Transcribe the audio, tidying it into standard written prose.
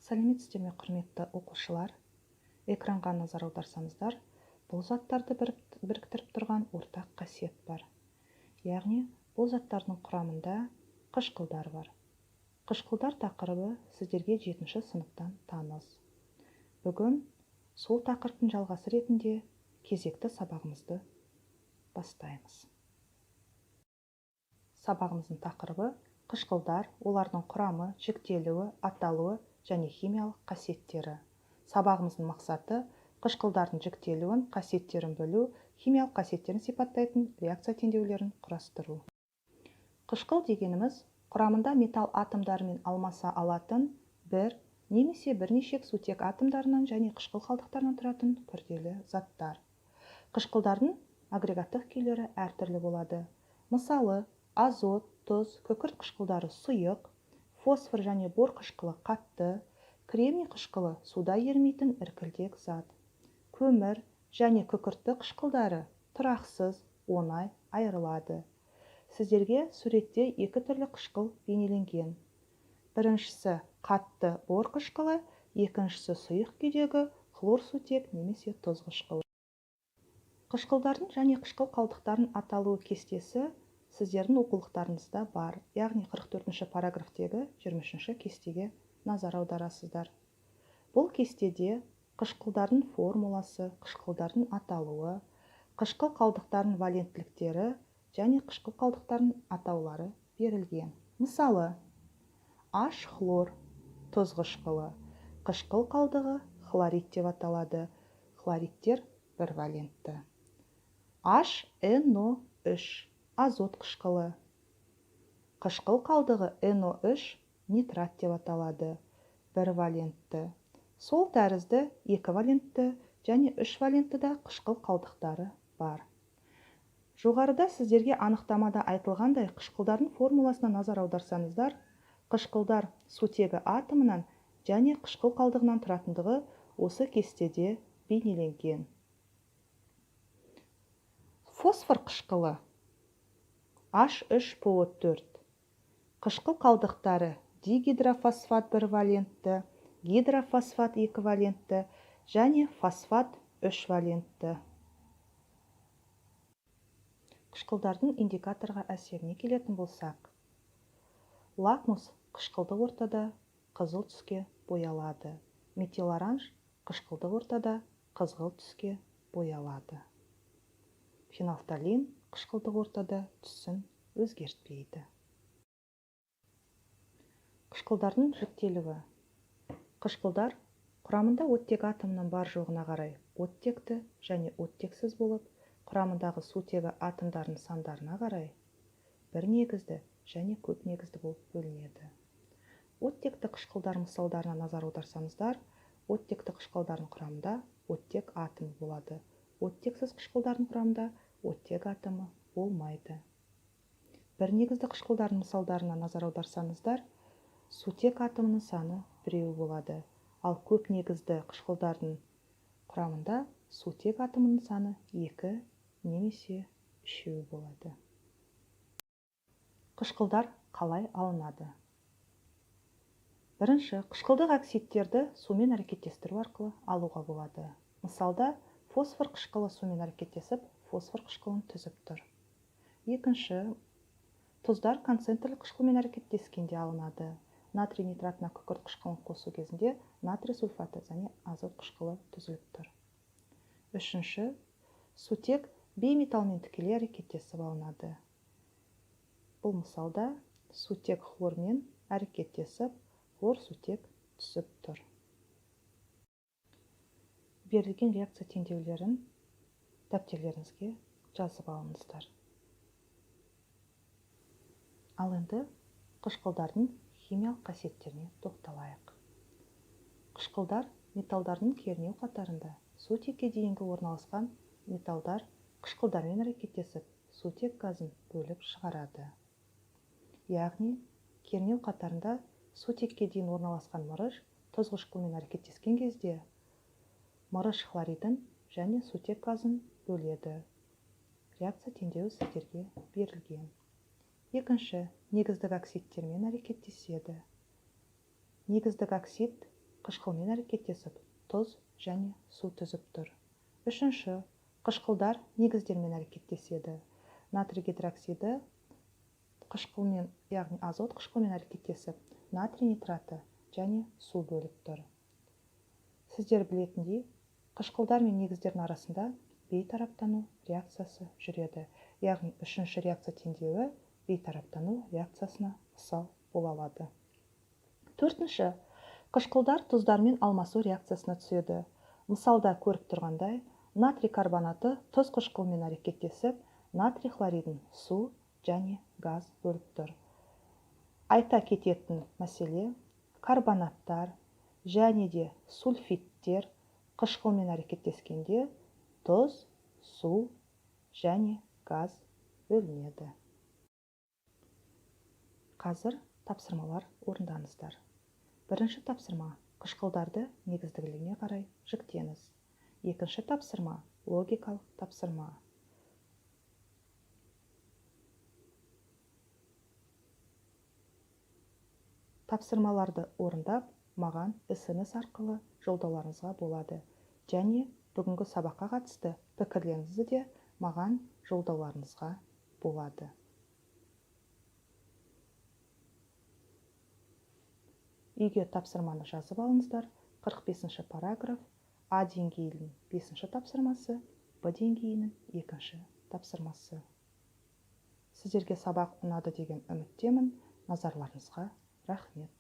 Сәлеметсіздер ме, құрметті оқушылар! Экранға назар аударсаңыздар, бұл заттарды біріктіріп тұрған ортақ қасиет бар. Яғни, бұл заттардың құрамында қышқылдар бар. Қышқылдар тақырыбы сіздерге 7-ші сыныптан таныс. Бүгін сол тақырыптың жалғасы ретінде кезекті сабағымызды бастаймыз. Сабағымыздың тақырыбы қышқылдар, олардың құрамы, жіктелуі, аталуы және химиялық қасиеттері. Сабағымыздың мақсаты қышқылдардың жіктелуін, қасиеттерін білу, химиялық қасиеттерін сипаттайтын реакция теңдеулерін құрастыру. Қышқыл дегеніміз құрамында металл атомдарымен алмаса алатын бір немесе бірнеше сутек атомдарынан және қышқыл қалдықтарынан тұратын күрделі заттар. Қышқылдардың агрегаттық күйлері әртүрлі болады. Мысалы, азот, тұз, күкірт қышқылдары сұйық, фосфор және бор қышқылы қатты, кремний қышқылы суда ерімейтін іркілдек зат. Көмір және күкіртті қышқылдары тұрақсыз, оңай айырылады. Сіздерге суретте екі түрлі қышқыл бейнеленген. Біріншісі қатты бор қышқылы, екіншісі сұйық күйдегі хлор сутек немесе тұз қышқылы. Қышқылдардың және қышқыл қалдықтарының аталуы кестесі сіздердің оқулықтарыңызда бар. Яғни 44-ші параграфтегі 23-ші кестеге назар аударасыздар. Бұл кестеде қышқылдардың формуласы, қышқылдардың аталуы, қышқыл қалдықтарының валенттіліктері және қышқыл қалдықтарының атаулары берілген. Мысалы, H хлор тұз қышқылы, қышқыл қалдығы хлорид деп аталады. Хлоридтер бір валентті. HNO3 азот қышқылы, қышқыл қалдығы NO3 нитрат деп аталады, бір валентті. Сол тәрізді екі валентті және үш валентті да қышқыл қалдықтары бар. Жоғарыда сіздерге анықтамада айтылғандай, қышқылдардың формуласына назар аударсаңыздар, қышқылдар сутегі атомынан және қышқыл қалдығынан тұратындығы осы кестеде бейнеленген. Фосфор қышқылы H3PO4. Қышқыл қалдықтары дигидрофосфат бір валентті, гидрофосфат екі валентті және фосфат үш валентті. Қышқылдардың индикаторға әсеріне келетін болсақ, лакмус қышқылдық ортада қызыл түске боялады. Метилоранж қышқылдық ортада қызғылт түске боялады. Фенолфталин қышқылдық ортада түсін өзгертпейді. Қышқылдардың жіктелуі. Қышқылдар құрамында оттек атомының бар жоғына қарай оттекті және оттексіз болып, құрамындағы сутегі атомдарының сандарына қарай бір негізді және көп негізді болып бөлінеді. Оттекті қышқылдар мысалдарына назар аударсаңыздар, оттекті қышқылдардың құрамында оттек атомы болады. Оттексіз қышқылдардың құрамында оттек атомы болмайды. Бір негізді қышқылдардың мысалдарына назар аударсаңыздар, сутек атомының саны біреу болады. Ал көп негізді қышқылдардың құрамында сутек атомының саны 2 немесе 3 болады. Қышқылдар қалай алынады? Бірінші, қышқылдық оксидтерді сумен әрекеттестіру арқылы алуға болады. Мысалда, фосфор қышқылы сумен әрекеттесіп, фосфор қышқылын түзіп тұр. Екінші, тұздар концентрлі қышқылмен әрекеттескенде алынады. Натрий нитратына күкірт қышқылын қосу кезінде натрий сульфаты және азот қышқылы түзіліп тұр. Үшінші, сутек бейметалмен тікелей әрекеттесіп алынады. Бұл мысалда сутек хлормен әрекеттесіп, хлор сутек түсіп тұр. Берілген реакция теңдеулерін дәптерлеріңізге жазып алыңыздар. Ал енді қышқылдардың химиялық қасиеттеріне тоқталайық. Қышқылдар металдардың кернеу қатарында сутекке дейінгі орналасқан металдар қышқылдармен әрекеттесіп, сутек газын бөліп шығарады. Яғни, кернеу қатарында сутекке дейін орналасқан мырыш тұз қышқылымен әрекеттескен кезде мырыш хлоридін және сутек газын бөледі. Реакция теңдеуі сіздерге берілген. Екінші, негіздік оксидтермен әрекеттеседі. Негіздік оксид қышқылмен әрекеттесіп, тұз және су түзіп тұр. Үшінші, қышқылдар негіздермен әрекеттеседі. Натрий гидроксиді қышқылмен, яғни азот қышқылмен әрекеттесіп, натрий нитраты және су бөліп тұр. Сіздер білетіндей, қышқылдар мен негіздердің арасында бейтараптану реакциясы жүреді. Яғни үшінші реакция теңдеуі бейтараптану реакциясына мысал бола алады. Төртінші, қышқылдар тұздармен алмасу реакциясына түседі. Мысалда көріп тұрғандай, натрий карбонаты тұз қышқылмен әрекеттесіп, натрий хлоридін су және газ бөліп тұр. Айта кететін мәселе, карбонаттар және де сульфиттер қышқылмен әрекеттескенде тұз, су және газ бөлінеді. Қазір тапсырмалар орындаңыздар. Бірінші тапсырма қышқылдарды негізділігіне қарай жіктеңіз. Екінші тапсырма логикалық тапсырма. Тапсырмаларды орындап, маған СМС арқылы жолдауларыңызға болады. Және бүгінгі сабаққа қатысты пікірлеріңізді де маған жолдауларыңызға болады. Үйге тапсырманы жазып алыңыздар. 45-ші параграф, А деңгейінің 5-ші тапсырмасы, Б деңгейінің 2-ші тапсырмасы. Сіздерге сабақ ұнады деген үміттемін. Назарларыңызға рахмет.